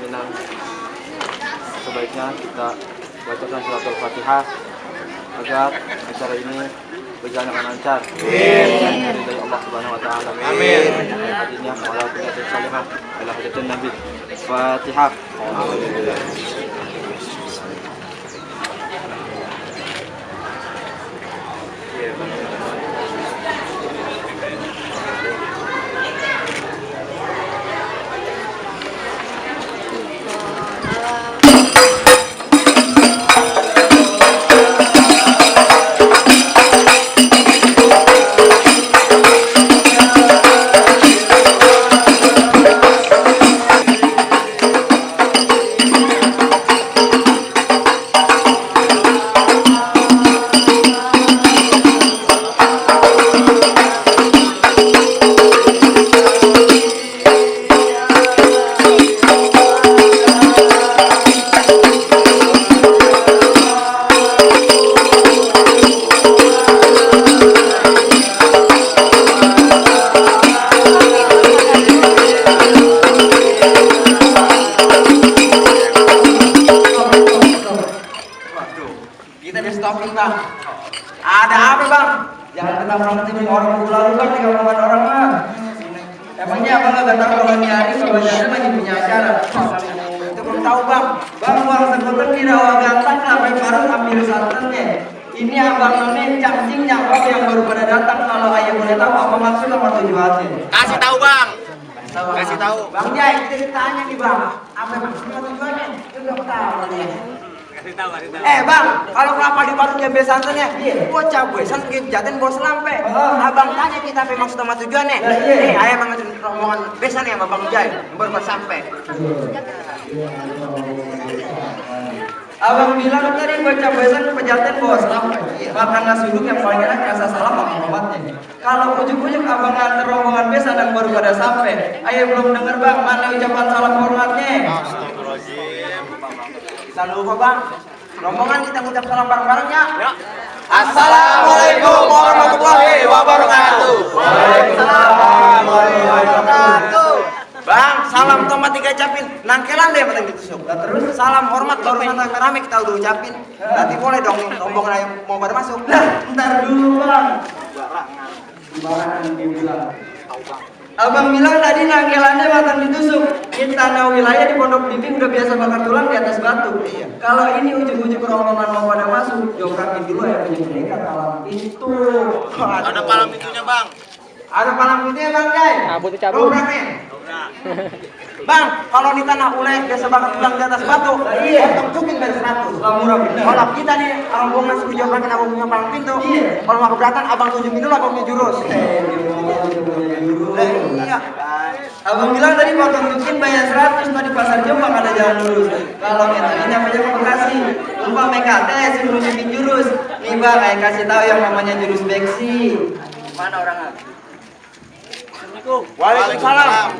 keinginan. Sebaiknya kita bacakan surat Al-Fatihah agar acara ini berjalan dengan lancar. Amin. Dari Allah Subhanahu wa taala. Amin. Hadinya wala quwwata salihah ila hadatin Nabi. Fatihah. Alhamdulillah. Bang, ada apa bang? Jangan kita mengikuti orang lalu bang, tinggal omongan orang mah. Emangnya abang nggak tahu kalau nyari kebanyakan lagi punya acara? Itu belum tahu bang. Bang uang sekuter tidak uang ganteng, sampai baru ambil santannya. Ini abang ini cacing nyawak yang baru pada datang. Kalau ayah boleh tahu apa maksud apa tujuannya? Kasih tahu bang. Kasih tahu. Bang Jai, kita tanya nih bang. Apa maksudnya tujuannya? Itu nggak tahu nih. Kasih tahu. Bang, kalau kelapa diparut diambil santannya, bocah gue santan jaten bos lampe. Abang tanya kita apa maksud sama tujuannya. Nih, ayah mengajun rombongan besan ya sama Bang Jai, baru sampai. Abang bilang tadi bocah besan pejaten bos lampe. Makan nasi uduk yang paling enak rasa salam sama obatnya. Kalau ujuk-ujuk abang nganter rombongan besan yang baru pada sampai, ayah belum dengar bang mana ucapan salam hormatnya. Astagfirullahaladzim. Kita lupa bang, rombongan kita ngucap salam bareng-barengnya. Ya. Assalamualaikum warahmatullahi wabarakatuh. Waalaikumsalam warahmatullahi wabarakatuh. Bang, salam tomat tiga capin, nangkelan deh penting ditusuk. Terus salam hormat baru santai rame kita udah ucapin. Nanti boleh dong nih rombongan yang mau pada masuk. Nah, ntar dulu bang. Barangan dibilang. Abang bilang tadi nangkelannya matang ditusuk. Di tanah wilayah di Pondok Bimbing udah biasa bakar tulang di atas batu. Kalau ini ujuk-ujuk rombongan mau pada masuk, jobrakin dulu ya punya mereka palang pintu. Ada palang pintunya bang. Ada palang pintunya bang Jai. Cabut cabut. Dobraknya. Bang, kalau di tanah ulek biasa bakar tulang di atas batu. Potong cukin dari 100. Murah bener. Kalau kita nih rombongan suruh jobrakin abang punya palang pintu. Kalau mau keberatan abang tunjukin dulu abang punya jurus. Iya. Abang bilang tadi potong cukin bayar 100, tadi pasar Jombang ada jalan lurus. Kalau kita ini nyampe ke Bekasi, lupa MKT suruh nunjukin jurus. Nih bang, saya kasih tahu yang namanya jurus beksi. Mana orangnya? Assalamualaikum. Waalaikumsalam.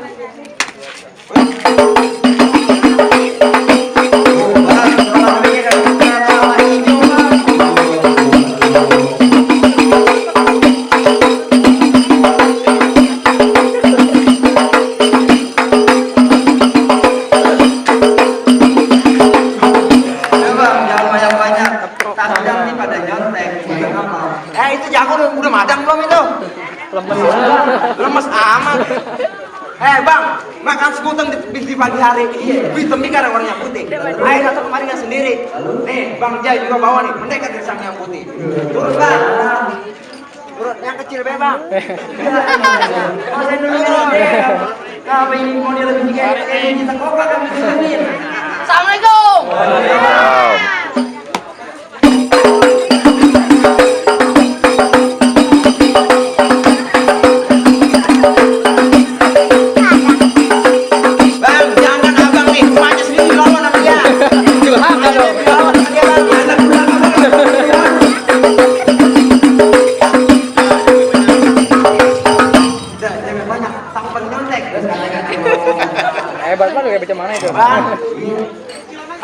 Itu jago udah madang belum itu? Lemes amat. Bang, makan sekuteng di pagi hari. Hitam nih karena warnanya putih. Ayo datang kemari nggak sendiri. Nih, Bang Jai juga bawa nih. Pendekar pisang yang putih. Turun bang. Turun yang kecil bang. Masa dulu ya. Apa ini model lebih kayak kita kopak kami turunin. Assalamualaikum. Hebat banget kayak bagaimana itu? Bang,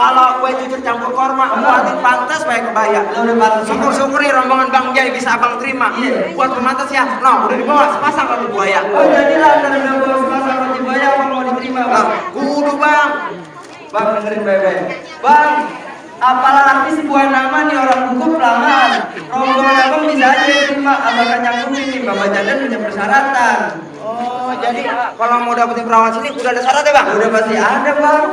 kalau kue cucur campur korma, buatin pantas kayak kebaya. Syukur-syukur nih rombongan Bang Jai bisa abang terima. Buat pemantas ya, no, udah dibawa sepasang roti buaya. Oh jadilah udah bawa sepasang roti buaya, abang mau diterima bang? Kudu bang. Bang dengerin baik-baik. Bang, apalagi sebuah nama nih orang buku pelamar. Rombongan abang bisa aja terima, abang kan nyangkupin nih, Bapak Janda punya persyaratan. Oh, jadi kalau mau dapetin perawan sini udah ada syaratnya bang? Udah pasti ada bang.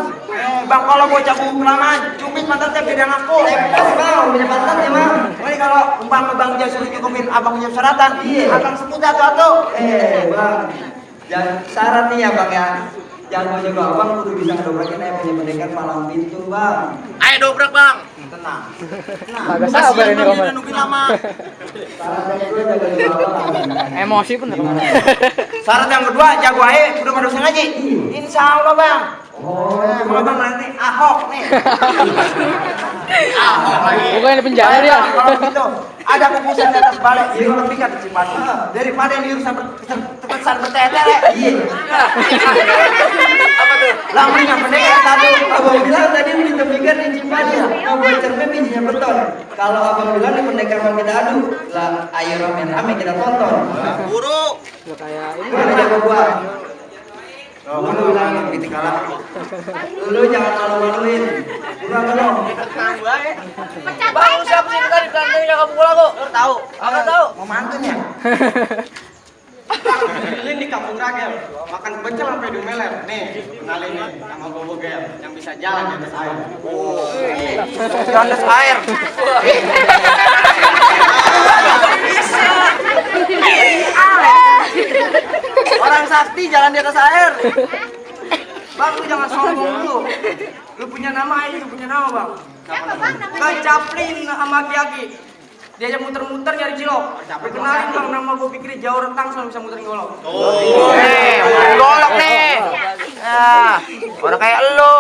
Bang kalau bocah buku kelamaan, cubit pantatnya beda ngaku. Pas bang, punya pantat ya bang. Ini kalau umpama bang dia suruh nyukupin abang punya persyaratan, Iya. akan sebut satu-satu. Bang, jangan syarat nih ya bang ya. Jago-jago abang kudu bisa ngedobrakin ayah punya pendekar malam pintu bang. Ayo dobrak bang. Tenang. Agak sabar ini Roman. Nungguin lama. Syaratnya gue jago-jago abang. Emosi pun Roman. Syarat yang kedua, jago aja udah pada usaha ngaji. Insya Allah bang. Oh, Kalau bang nanti Ahok nih. Ahok lagi. Bukan di penjara dia. Kalau gitu, ada kubusan di atas balik, ini lebih kan disimpan. Daripada yang diurusan terpesan bertele. iya. Apa tuh? Lah mendingan pendekar satu. Abang bilang tadi minta pikir di Cimpati, mau bocor bijinya beton. Kalau abang bilang di pendekar mau kita adu, lah ayo rame-rame kita tonton. Buru. Udah kayak ini. Gimana jago gua? Dulu bilang titik kalah. Dulu jangan malu-maluin. Bukan dong. Bang, siapa sih tadi kantongnya kamu pulang kok? Tahu? Apa tahu? Mau mantun ya? Ini di kampung Ragel, makan pecel sampai dumeler. Nih, kenalin nih, nama gue Bogel, yang bisa jalan di atas air. Di atas air. Orang sakti jalan di atas air. Bang, lu jangan sombong dulu. Lu punya nama aja, lu punya nama bang. Kecaplin sama Kiaki. Diajak muter-muter nyari cilok. Kenalin bang, nama gue pikirin jauh rentang selalu bisa muterin golok. Muterin golok nih. Nah, orang kayak elu.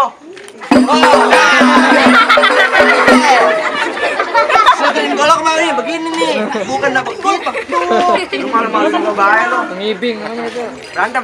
Muterin golok mah nih, begini nih. Bukan dapet gitu. Lu malu-malu sama bahaya lu. Ngibing namanya itu. Berantem.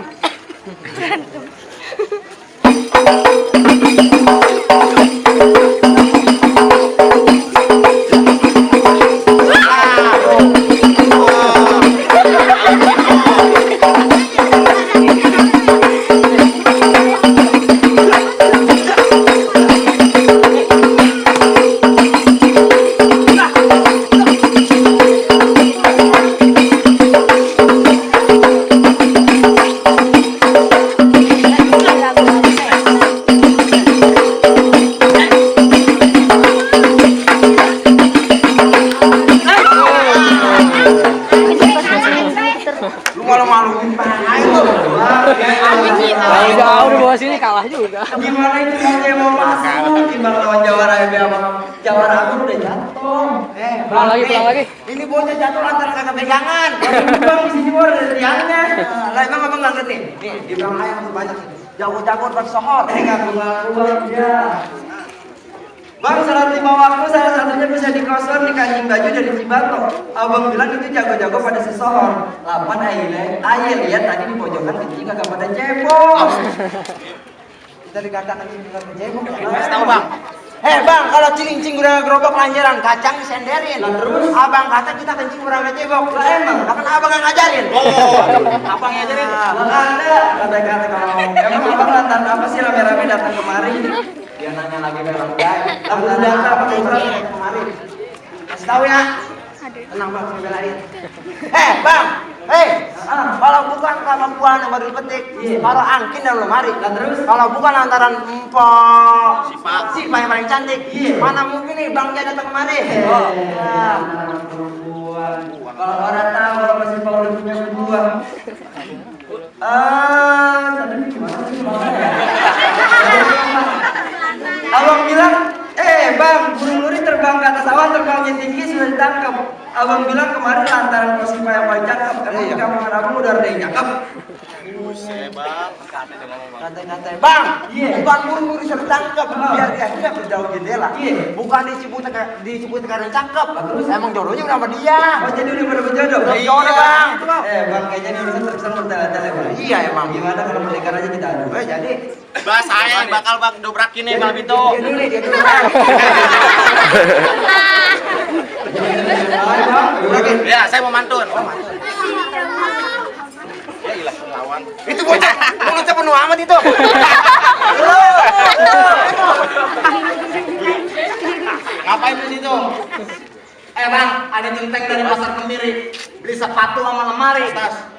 Lu malu-maluin bahaya lu. Kalau jauh di bawah sini kalah juga. Gimana ini mau mau masuk? Gimana lawan Jawara ya abang? Jawara aku udah jatuh. Pulang lagi, pulang lagi. Ini bocah jatuh lantaran kagak pegangan. Bang di sini mau ada tiangnya. Lah emang abang nggak ngerti? Nih, di belakang ayam masih banyak nih. Jago-jago bang sohor. Ngaku-ngaku bang ya. Bang, syarat 5 waktu salah satunya bisa dikosor di kancing baju dari Cibato. Abang bilang itu jago-jago pada sesohor. 8 ayah lihat tadi di pojokan kencing kagak pada cebok. Kita dikatakan ini bukan kejebok. Kasih tahu bang. Bang, kalau cilincing udah gerobak lanjaran, kacang disenderin. Lah, terus? Abang kata kita kencing udah kejebok. Lah, emang? Lah kan abang yang ngajarin. Abang yang ngajarin. Lah ada kata-kata kalau emang abang lantaran apa sih rame-rame datang kemari? Dia nanya lagi ke orang lain. Aku udah apa yang Kemarin. Kasih tahu ya. Tenang bang, saya belain. Bang, kalau bukan kemampuan yang baru dipetik, kalau angkin dan lemari. Lah, terus? Kalau bukan lantaran empok, Sipa. Sipa yang paling cantik, mana mungkin nih bang dia datang kemari? perempuan. Kalau orang tahu kalau masih Paul udah punya kedua. Tadi gimana sih? Abang bilang, bang, burung nuri terbang ke atas awan, terbangnya tinggi sudah ditangkap. Abang bilang kemarin lantaran Kosipa yang paling cakep, karena di kamar abang udah ada yang cakep. Buset bang. Santai-santai. Bang, bukan burung bisa ditangkap, biar dia hidup di dalam jendela. Bukan disebut karena cakep. Terus emang jodohnya udah sama dia. Oh, jadi udah pada berjodoh? Jodoh bang. Bang, kayaknya ini urusan terkesan bertele-tele, Bang. Iya emang. Gimana kalau pendekar aja kita adu? Jadi. Bah saya yang bakal bang dobrakin nih malam itu. Dia dulu. Ya saya mau mantun. Ya ilah lawan. Itu bocah mulutnya penuh amat itu. Ngapain di situ? Bang, ada centeng dari pasar Kemiri. Beli sepatu sama lemari.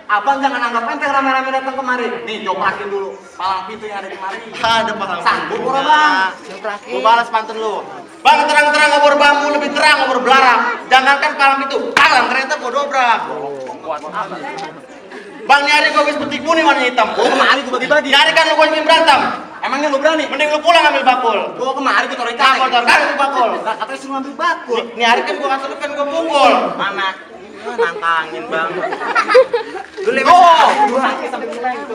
Abang jangan anggap enteng rame-rame datang kemari. Nih, joprakin dulu palang pintu yang ada di mari. Ada palang. Sanggup ora, Bang? Gua balas pantun lu. Bang, terang-terang ngobor bambu lebih terang ngobor belarang. Jangankan palang pintu, palang ternyata gua dobrak. Bang, nyari gua habis petik kuning warna hitam. Gua kemari tuh bagi-bagi. Nyari kan lu gua ingin berantem. Emangnya lu berani? Mending lu pulang ambil bakul. Gua kemari tuh tarik Bakul, kan itu bakul. Enggak, katanya suruh ambil bakul. Nyari kan gua kasih kan gua pukul. Mana? Nantangin bang. Lu lewat sampai keleng tuh.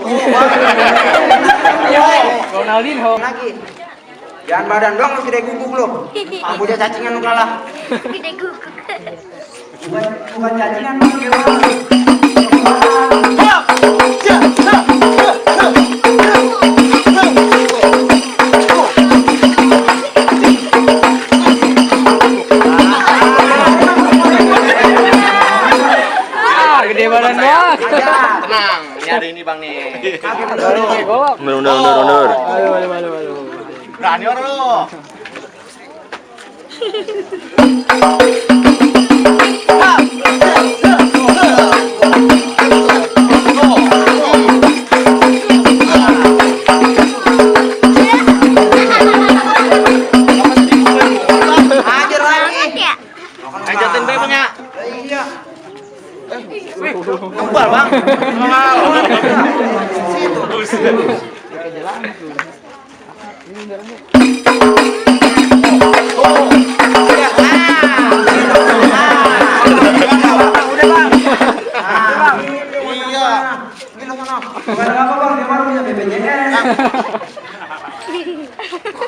Ronaldinho. Lagi. Jangan badan doang lu gede guguk lu. Aku dia cacingan lu kalah. Gede guguk. Bukan cacingan lu gimana? Gede badan banget. Tenang, ini ada ini bang nih. Mundur. Aduh. Berani orang lu. Ajar lagi. Ajatin bebeknya. Iya. Kebal bang.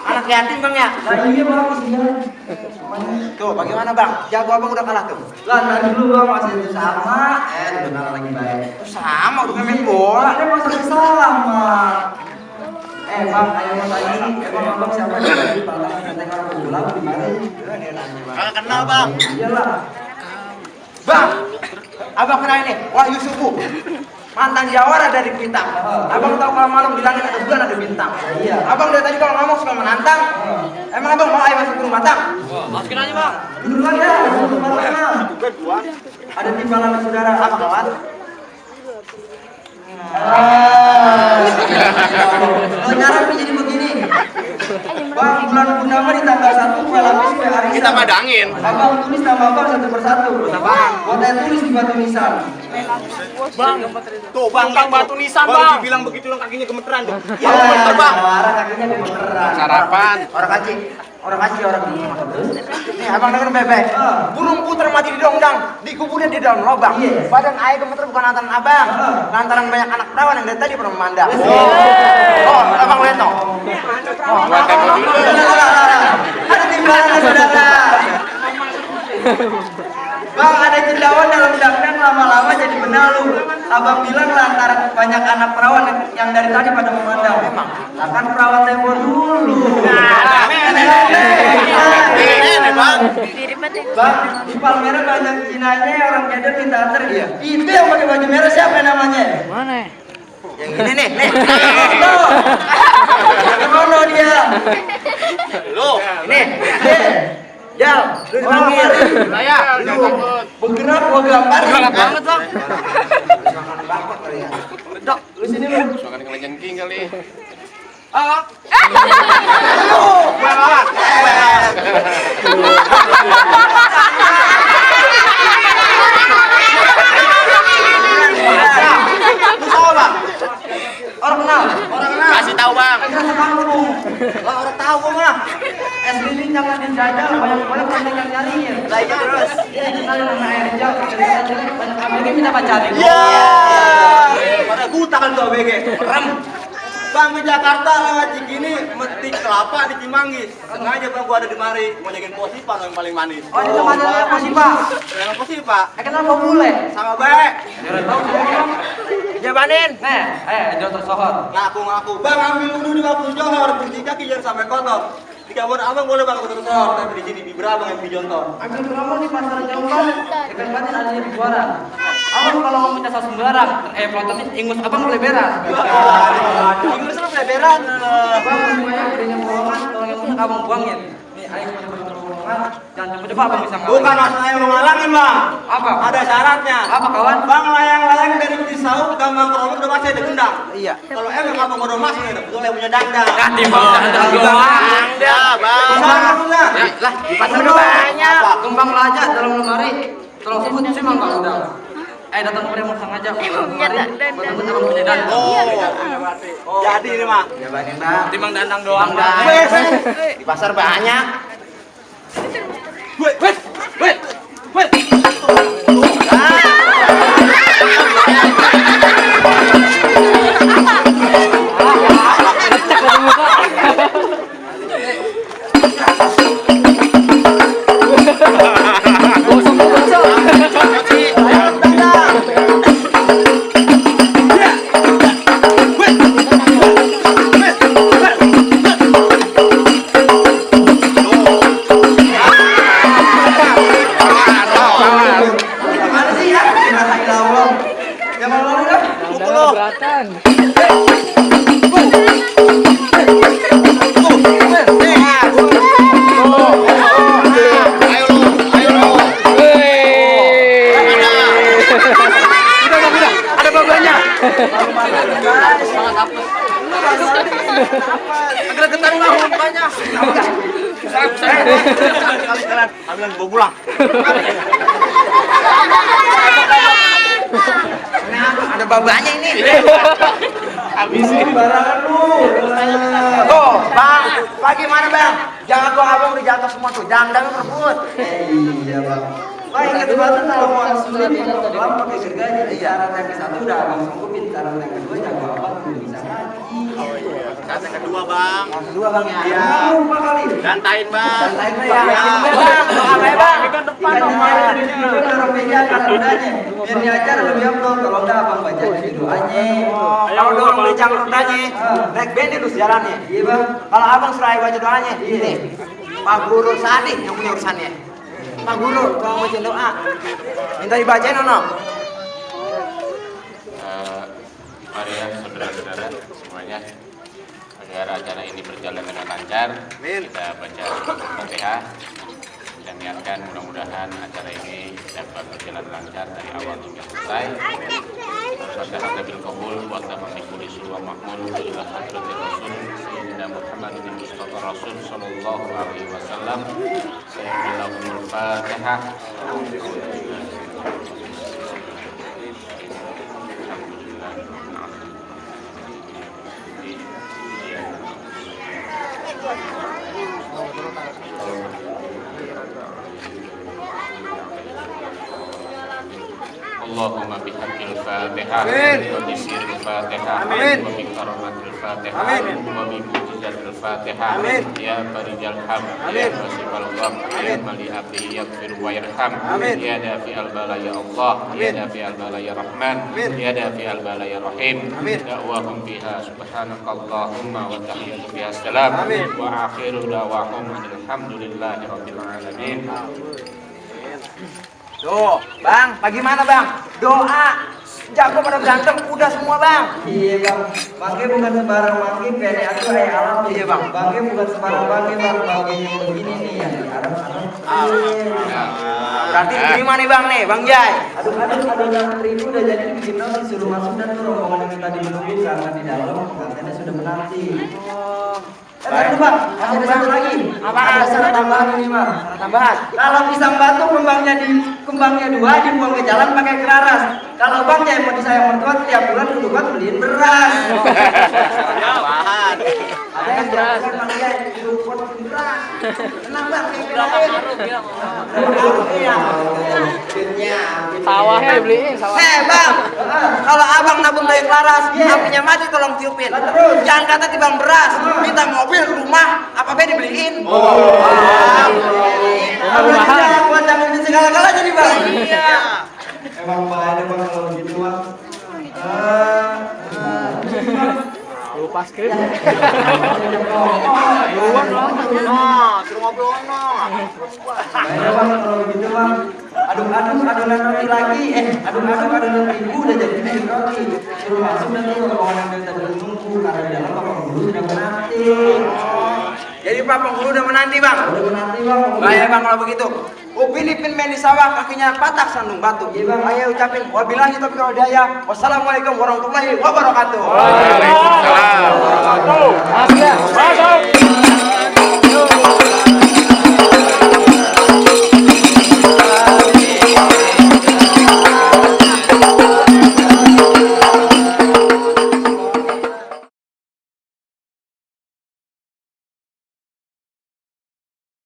Anak yatim bang ya? Iya bang, tuh bagaimana bang? Jago abang udah kalah tuh. Lah tadi dulu bang masih sama. Udah kalah lagi baik. Sama udah main bola. Ada masih sama. Bang, ayo mas ini. Emang abang siapa sih? Pernah tengok bola di mana? Dia nanya bang. Kagak kenal bang. Iyalah. Bang, abang kenal ini? Wahyu Subuh. Mantan jawara dari bintang. Abang tahu kalau malam bilangin ada bulan ada bintang. Iya. Abang dari tadi kalau ngomong suka menantang. Emang abang mau air masuk burung batang? Masukin aja, Bang. Duluan ya. Ada timbalan saudara apa kawan? Oh, nyaran jadi begini. Bang, bulan purnama di tanggal 1 kue lapis kue arisan. Kita madangin. Abang tulis nama abang satu persatu. Bang, buat saya tulis di batu nisan. Bang, tuh bang batu nisan bang. Baru dibilang begitu dong kakinya gemeteran tuh. Ya, Betul bang. Orang kakinya gemeteran. Sarapan. Orang kaji. Orang kaji orang gemuk. Nih, abang denger bebek. Burung puter mati di dongdang, dikuburnya di dalam lubang. Badan ayah gemeter bukan lantaran abang, lantaran banyak anak perawan yang dari tadi pernah memandang. Oh, abang lihat dong. Ada timbalan saudara. Bang, ada cendawan dalam dangdang lama-lama jadi benalu. Abang bilang lantaran banyak anak perawan yang dari tadi pada memandang. Memang, akan perawan tempo dulu. Bang. Bang, di Palmera banyak Cinanya orang keder minta antar dia. Itu yang pakai baju merah siapa namanya? Mana? Yang ini nih. Tuh. Kemana dia? Lu. Ini. Jal, lu dipanggil. Saya. Lu bergerak gua gampar. Banget banget bang. Dok, lu sini lu. Jangan kelejengking kali. Orang kenal. Kasih tahu bang. Kasih kampung. Lah orang tahu kok mah. Es lilin jangan dijajal, banyak-banyak orang yang nyariin. Lah iya terus. Ini kali nama Erjal, banyak ABG kita pacarin. Iya. Pada buta kan tuh ABG. Rem. Bang di Jakarta lewat Cikini metik kelapa di Cimanggis. Sengaja bang gua ada di mari mau nyakin posipa yang paling manis. Oh, ini temannya apa sih, Pak? Yang posipa Kenapa bule? sama baik. Jabanin. Nih, jual tersohor. Ngaku-ngaku. Bang ambil wudhu di waktu johor, cuci kaki jangan sampai kotor. Di kamar abang boleh bang kotor johor, tapi di sini di Berabang yang dijontor. Ambil berapa di pasar Jombang? Ikan batin adanya di Buaran. Abang kalau mau minta sembarang, pelotonnya ingus abang boleh beras. Inggris lu boleh beran. Abang semuanya gedenya bohongan, kalau yang punya abang buangin. Nih, ayo kita berhubungan. Jangan coba-coba Bang bisa ngalahin. Bukan masalah yang menghalangin bang. Apa? Ada syaratnya. Apa kawan? Bang layang-layang dari Cisauk Gambang Keromong udah masih ada gendang. Iya. Kalau emang abang udah masih ada betul yang punya dandang. Timbang dandang doang. Ya bang. Bisa maksudnya? Lah, di pasar udah banyak. Kembang raja dalam lemari. Tolong sebut sih Bang kalau udah. Datang ke Primo sang aja. Betul-betul abang punya dandang. Oh. Jadi ini mah. Ya bagian bang. Timbang dandang doang. Di pasar banyak. Mana sih ya? Ya mau udah. Beratan. Ada babanya. Agak getar lah mukanya. Kalian ambil bawa pulang. Ada babanya ini. Habisin. Tuh, bang, bagaimana bang? Jangan gua abang udah jatuh semua tuh, dandang berebut. Iya bang. Wah ingat banget kalau mau sudah di dalam pakai gergaji. Syarat yang satu udah abang sanggupin, syarat yang kedua jago abang belum bisa lagi. Kata kedua bang. Yang kedua bang ya. Iya. Lupa kali. Gantain bang. Santai ya. Bang, apa ya bang? Depan dong. Taruh meja kan rodanya. Biar di acara lebih abdol. Kalau udah abang baca di doanya. Kalau dorong belicang rodanya, naik bende lu jalannya. Iya bang. Kalau abang serai baca doanya, ini Pak Guru Sadi yang punya urusannya. Pak Guru, tolong baca doa. Minta dibacain ono. Mari ya saudara-saudara semuanya, agar acara ini berjalan dengan lancar, kita baca Al-Fatihah dan niatkan mudah-mudahan acara ini dapat berjalan lancar dari awal hingga selesai. Al-Fatihah bil qabul wa tamamul kulli wa mahmud ila hadratir rasul sayyidina Muhammad bin Mustafa Rasul sallallahu alaihi wasallam. Saya bilahumul Fatihah. Allahumma bihaqqil Fatihah wa bi sirril Fatihah wa bi karamatil Fatihah wa bi mujizatil Fatihah ya farijal ham ya wasifal gham ya mali abdi yaghfir wa yarham ya dafi al bala ya Allah ya dafi al bala ya Rahman ya dafi al bala ya Rahim da'wahum biha subhanakallahumma wa tahiyyatu biha salam wa akhiru da'wahum alhamdulillahi rabbil alamin. Tuh, bang, bagaimana bang? Doa, jago pada berantem, udah semua bang. Iya bang. Bangke bukan sembarang bangke. Pene aku kayak alam. Iya bang. Bangke bukan sembarang bangke bang. Bangke yang begini nih yang di Arab-Arab. Berarti terima nih bang nih, Bang Jai. Aduh dalam ribu udah jadi bikin nasi suruh masuk dan tuh rombongan yang tadi menunggu karena di dalam pengantinnya sudah menanti. Baik bang, masih ada satu lagi. Apa? Ada syarat tambahan ini bang. Syarat tambahan. Kalau pisang batu kembangnya dua dibuang ke jalan pakai keraras. Kalau bang Jai mau disayang mertua tiap bulan kudu kan beliin beras. Ya bahan. Ada yang beras bang Jai kudu buat beras. Tenang bang, Sawahnya dibeliin, sawah. Bang, kalau abang nabung dari kelaras, apinya mati tolong tiupin. Jangan kata tibang beras, minta mobil, rumah, apa be dibeliin. Rumahan. Buat jamin segala-galanya nih bang. Iya. Emang bahaya bang kalau gitu bang. Lupa skrip. Suruh ngobrol no. Bahaya bang kalau gitu bang. Aduk-aduk adonan roti lagi. Aduk-aduk adonan ibu udah jadi bikin roti. Suruh masuk dan tuh rombongan yang tadi menunggu karena di dalam bapak guru sudah menanti. Jadi Pak penghulu udah menanti Bang. Udah menanti Bang. Baik Bang kalau begitu. Upin-ipin main di sawah kakinya patah sandung batu. Ayo ucapin wabillahi taufiq wal hidayah. Wassalamualaikum warahmatullahi wabarakatuh. Waalaikumsalam. Maaf ya.